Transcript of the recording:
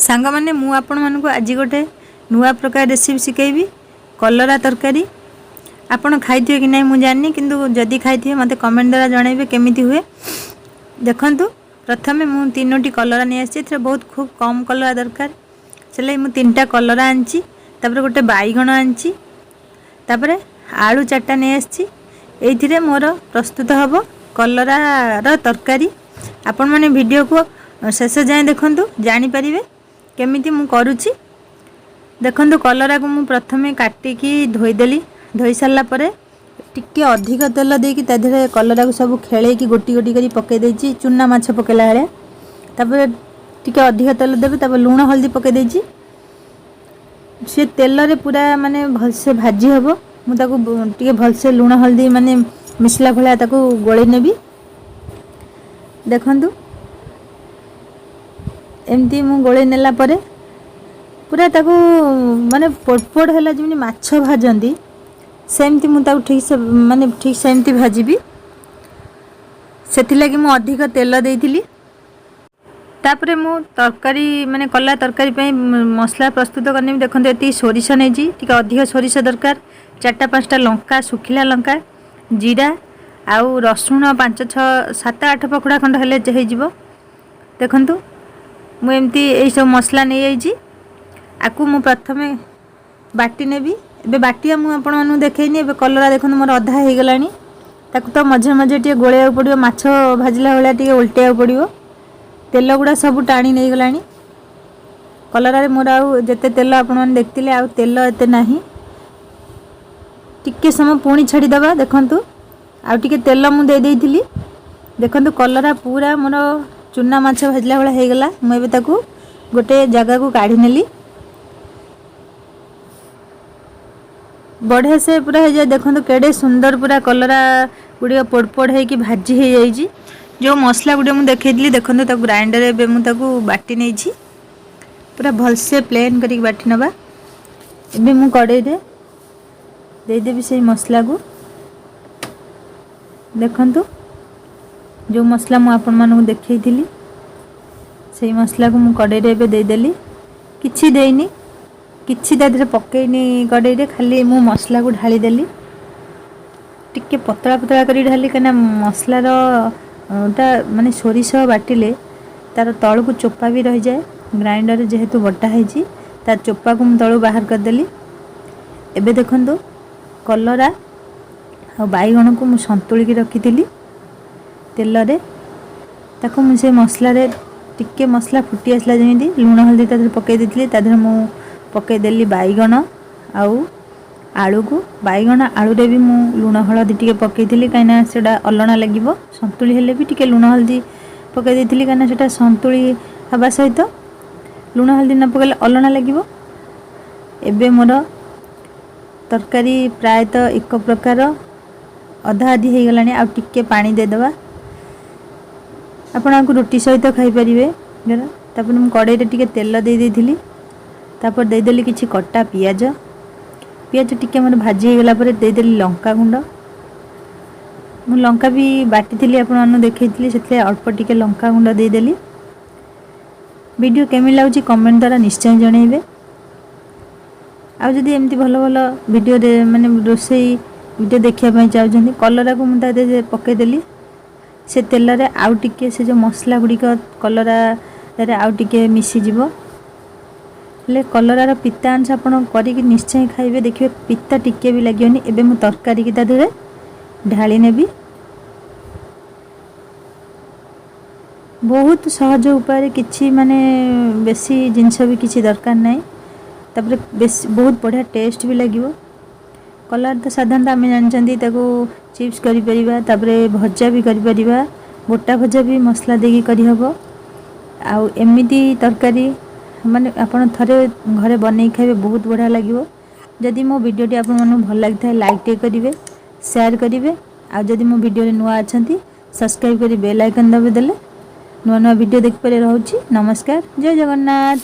ସାଙ୍ଗମାନେ, ମୁଁ ଆପଣମାନଙ୍କୁ ଆଜି ଗୋଟେ ନୂଆ ପ୍ରକାର ରେସିପି ଶିଖେଇବି, କଲରା ତରକାରୀ। ଆପଣ ଖାଇଥିବେ କି ନାହିଁ ମୁଁ ଜାଣିନି, କିନ୍ତୁ ଯଦି ଖାଇଥିବେ ମୋତେ କମେଣ୍ଟ ଦ୍ୱାରା ଜଣାଇବେ କେମିତି ହୁଏ। ଦେଖନ୍ତୁ, ପ୍ରଥମେ ମୁଁ ତିନୋଟି କଲରା ନେଇ ଆସିଛି। ଏଥିରେ ବହୁତ ଖୁବ୍ କମ୍ କଲରା ଦରକାର, ସେଥିଲାଗି ମୁଁ ତିନିଟା କଲରା ଆଣିଛି। ତାପରେ ଗୋଟେ ବାଇଗଣ ଆଣିଛି, ତାପରେ ଆଳୁ ଚାରିଟା ନେଇ ଆସିଛି। ଏଇଥିରେ ମୋର ପ୍ରସ୍ତୁତ ହେବ କଲରାର ତରକାରୀ। ଆପଣମାନେ ଭିଡ଼ିଓକୁ ଶେଷ ଯାଏଁ ଦେଖନ୍ତୁ, ଜାଣିପାରିବେ କେମିତି ମୁଁ କରୁଛି। ଦେଖନ୍ତୁ, କଲରାକୁ ମୁଁ ପ୍ରଥମେ କାଟିକି ଧୋଇଦେଲି। ଧୋଇ ସାରିଲା ପରେ ଟିକେ ଅଧିକ ତେଲ ଦେଇକି ତା ଦେହରେ କଲରାକୁ ସବୁ ଖେଳେଇକି ଗୋଟି ଗୋଟି କରି ପକାଇ ଦେଇଛି, ଚୁନା ମାଛ ପକାଇଲା ଭଳିଆ। ତାପରେ ଟିକେ ଅଧିକ ତେଲ ଦେବେ, ତାପରେ ଲୁଣ ହଳଦୀ ପକାଇ ଦେଇଛି। ସେ ତେଲରେ ପୁରା ମାନେ ଭଲସେ ଭାଜି ହେବ। ମୁଁ ତାକୁ ଟିକେ ଭଲସେ ଲୁଣ ହଳଦୀ ମାନେ ମିଶିଲା ଭଳିଆ ତାକୁ ଗୋଳେଇ ନେବି। ଦେଖନ୍ତୁ, ଏମିତି ମୁଁ ଗୋଳେଇ ନେଲା ପରେ ପୁରା ତାକୁ ମାନେ ପୋଡ଼ ପୋଡ଼ ହେଲା, ଯେମିତି ମାଛ ଭାଜନ୍ତି ସେମିତି ମୁଁ ତାକୁ ଠିକ୍ ସେ ମାନେ ଠିକ୍ ସେମିତି ଭାଜିବି। ସେଥିଲାଗି ମୁଁ ଅଧିକ ତେଲ ଦେଇଥିଲି। ତାପରେ ମୁଁ ତରକାରୀ ମାନେ କଲରା ତରକାରୀ ପାଇଁ ମସଲା ପ୍ରସ୍ତୁତ କରିନେବି। ଦେଖନ୍ତୁ, ଏତିକି ସୋରିଷ ନେଇଛି, ଟିକେ ଅଧିକ ସୋରିଷ ଦରକାର। ଚାରିଟା ପାଞ୍ଚଟା ଲଙ୍କା, ଶୁଖିଲା ଲଙ୍କା, ଜିରା ଆଉ ରସୁଣ ପାଞ୍ଚ ଛଅ ସାତ ଆଠ ପଖୁଡ଼ା ଖଣ୍ଡ ହେଲେ ହେଇଯିବ। ଦେଖନ୍ତୁ, ମୁଁ ଏମିତି ଏଇସବୁ ମସଲା ନେଇଯାଇଛି। ଆକୁ ମୁଁ ପ୍ରଥମେ ବାଟି ନେବି। ଏବେ ବାଟିବା ମୁଁ ଆପଣମାନଙ୍କୁ ଦେଖେଇନି। ଏବେ କଲରା ଦେଖନ୍ତୁ, ମୋର ଅଧା ହେଇଗଲାଣି। ତାକୁ ତ ମଝିରେ ମଝିରେ ଟିକେ ଗୋଳେଇବାକୁ ପଡ଼ିବ, ମାଛ ଭାଜିଲା ଭଳିଆ ଟିକେ ଓଲଟେଇବାକୁ ପଡ଼ିବ। ତେଲ ଗୁଡ଼ା ସବୁ ଟାଣି ନେଇଗଲାଣି କଲରାରେ। ମୋର ଆଉ ଯେତେ ତେଲ ଆପଣମାନେ ଦେଖିଥିଲେ, ଆଉ ତେଲ ଏତେ ନାହିଁ। ଟିକେ ସମୟ ପୁଣି ଛାଡ଼ିଦେବା। ଦେଖନ୍ତୁ, ଆଉ ଟିକେ ତେଲ ମୁଁ ଦେଇ ଦେଇଥିଲି। ଦେଖନ୍ତୁ, କଲରା ପୁରା ମୋର ଚୁନା ମାଛ ଭାଜିଲା ଭଳିଆ ହେଇଗଲା। ମୁଁ ଏବେ ତାକୁ ଗୋଟେ ଜାଗାକୁ କାଢ଼ି ନେଲି। ବଢ଼ିଆ ସେ ପୁରା ହେଇଯାଏ। ଦେଖନ୍ତୁ, କେଡ଼େ ସୁନ୍ଦର ପୁରା କଲରା ଗୁଡ଼ିକ ପୋଡ଼ ପୋଡ଼ ହେଇକି ଭାଜି ହେଇଯାଇଛି। ଯେଉଁ ମସଲା ଗୁଡ଼ିକ ମୁଁ ଦେଖେଇଥିଲି, ଦେଖନ୍ତୁ, ତାକୁ ଗ୍ରାଇଣ୍ଡରରେ ଏବେ ମୁଁ ତାକୁ ବାଟି ନେଇଛି। ପୁରା ଭଲସେ ପ୍ଲେନ୍ କରିକି ବାଟି ନେବା। ଏବେ ମୁଁ କଡ଼େଇରେ ଦେଇଦେବି ସେଇ ମସଲାକୁ। ଦେଖନ୍ତୁ, ଯେଉଁ ମସଲା ମୁଁ ଆପଣମାନଙ୍କୁ ଦେଖେଇଥିଲି, ସେଇ ମସଲାକୁ ମୁଁ କଡ଼େଇରେ ଏବେ ଦେଇଦେଲି। କିଛି ଦେଇନି, କିଛି ତା ଦେହରେ ପକେଇନି କଡ଼େଇରେ, ଖାଲି ମୁଁ ମସଲାକୁ ଢାଳିଦେଲି। ଟିକେ ପତଳା ପତଳା କରି ଢାଳିଲି, କାହିଁକିନା ମସଲାର ଟା ମାନେ ସୋରିଷ ବାଟିଲେ ତାର ତଳକୁ ଚୋପା ବି ରହିଯାଏ। ଗ୍ରାଇଣ୍ଡରରେ ଯେହେତୁ ବଟା ହେଇଛି, ତା ଚୋପାକୁ ମୁଁ ତଳକୁ ବାହାର କରିଦେଲି। ଏବେ ଦେଖନ୍ତୁ, କଲରା ଆଉ ବାଇଗଣକୁ ମୁଁ ସନ୍ତୁଳିକି ରଖିଥିଲି ତେଲରେ, ତାକୁ ମୁଁ ସେ ମସଲାରେ ଟିକେ ମସଲା ଫୁଟି ଆସିଲା ଯେମିତି, ଲୁଣ ହଳଦୀ ତା ଦେହରେ ପକାଇ ଦେଇଥିଲି। ତା ଦେହରେ ମୁଁ ପକାଇଦେଲି ବାଇଗଣ ଆଉ ଆଳୁକୁ। ବାଇଗଣ ଆଳୁରେ ବି ମୁଁ ଲୁଣ ହଳଦୀ ଟିକେ ପକାଇଥିଲି, କାହିଁକିନା ସେଇଟା ଅଲଣା ଲାଗିବ। ସନ୍ତୁଳି ହେଲେ ବି ଟିକେ ଲୁଣ ହଳଦୀ ପକାଇ ଦେଇଥିଲି, କାହିଁକିନା ସେଇଟା ସନ୍ତୁଳି ହେବା ସହିତ ଲୁଣ ହଳଦୀ ନ ପକାଇଲେ ଅଲଣା ଲାଗିବ। ଏବେ ମୋର ତରକାରୀ ପ୍ରାୟତଃ ଏକ ପ୍ରକାର ଅଧା ଅଧି ହେଇଗଲାଣି। ଆଉ ଟିକେ ପାଣି ଦେଇଦେବା। ଆପଣ ଆକୁ ରୁଟି ସହିତ ଖାଇପାରିବେ। ତାପରେ ମୁଁ କଡ଼େଇରେ ଟିକେ ତେଲ ଦେଇ ଦେଇଥିଲି। ତାପରେ ଦେଇଦେଲି କିଛି କଟା ପିଆଜ। ପିଆଜ ଟିକେ ମୋର ଭାଜି ହେଇଗଲା ପରେ ଦେଇଦେଲି ଲଙ୍କା ଗୁଣ୍ଡ। ମୁଁ ଲଙ୍କା ବି ବାଟିଥିଲି, ଆପଣମାନଙ୍କୁ ଦେଖେଇଥିଲି, ସେଥିରେ ଅଳ୍ପ ଟିକେ ଲଙ୍କା ଗୁଣ୍ଡ ଦେଇଦେଲି। ଭିଡ଼ିଓ କେମିତି ଲାଗୁଛି କମେଣ୍ଟ ଦ୍ୱାରା ନିଶ୍ଚୟ ଜଣାଇବେ। ଆଉ ଯଦି ଏମିତି ଭଲ ଭଲ ଭିଡ଼ିଓରେ ମାନେ ରୋଷେଇ ଭିଡ଼ିଓ ଦେଖିବା ପାଇଁ ଚାହୁଁଛନ୍ତି। କଲରାକୁ ମୁଁ ତା ଦେହରେ ପକାଇଦେଲି ସେ ତେଲରେ। ଆଉ ଟିକେ ସେ ଯେଉଁ ମସଲା ଗୁଡ଼ିକ କଲରାରେ ଆଉ ଟିକେ ମିଶିଯିବ। ହେଲେ କଲରାର ପିତା ଅଂଶ ଆପଣ କରିକି ନିଶ୍ଚୟ ଖାଇବେ, ଦେଖିବେ ପିତା ଟିକେ ବି ଲାଗିବନି। ଏବେ ମୁଁ ତରକାରୀକି ତା ଦେହରେ ଢାଳି ନେବି। ବହୁତ ସହଜ ଉପାୟରେ, କିଛି ମାନେ ବେଶୀ ଜିନିଷ ବି କିଛି ଦରକାର ନାହିଁ। ତାପରେ ବେଶୀ ବହୁତ ବଢ଼ିଆ ଟେଷ୍ଟ ବି ଲାଗିବ। କଲରା ତ ସାଧାରଣତଃ ଆମେ ଜାଣିଛନ୍ତି, ତାକୁ ଚିପ୍ସ କରିପାରିବା, ତାପରେ ଭଜା ବି କରିପାରିବା, ଗୋଟା ଭଜା ବି ମସଲା ଦେଇକି କରିହେବ। ଆଉ ଏମିତି ତରକାରୀ ମାନେ ଆପଣ ଥରେ ଘରେ ବନେଇକି ଖାଇବେ, ବହୁତ ବଢ଼ିଆ ଲାଗିବ। ଯଦି ମୋ ଭିଡ଼ିଓଟି ଆପଣମାନଙ୍କୁ ଭଲ ଲାଗିଥାଏ, ଲାଇକ୍ ଟିକେ କରିବେ, ସେୟାର କରିବେ। ଆଉ ଯଦି ମୋ ଭିଡ଼ିଓରେ ନୂଆ ଅଛନ୍ତି, ସବସ୍କ୍ରାଇବ୍ କରି ବେଲ୍ ଆଇକନ୍ ଦବାଇ ଦେଲେ ନୂଆ ନୂଆ ଭିଡ଼ିଓ ଦେଖିପାରିବେ। ରହୁଛି, ନମସ୍କାର, ଜୟ ଜଗନ୍ନାଥ।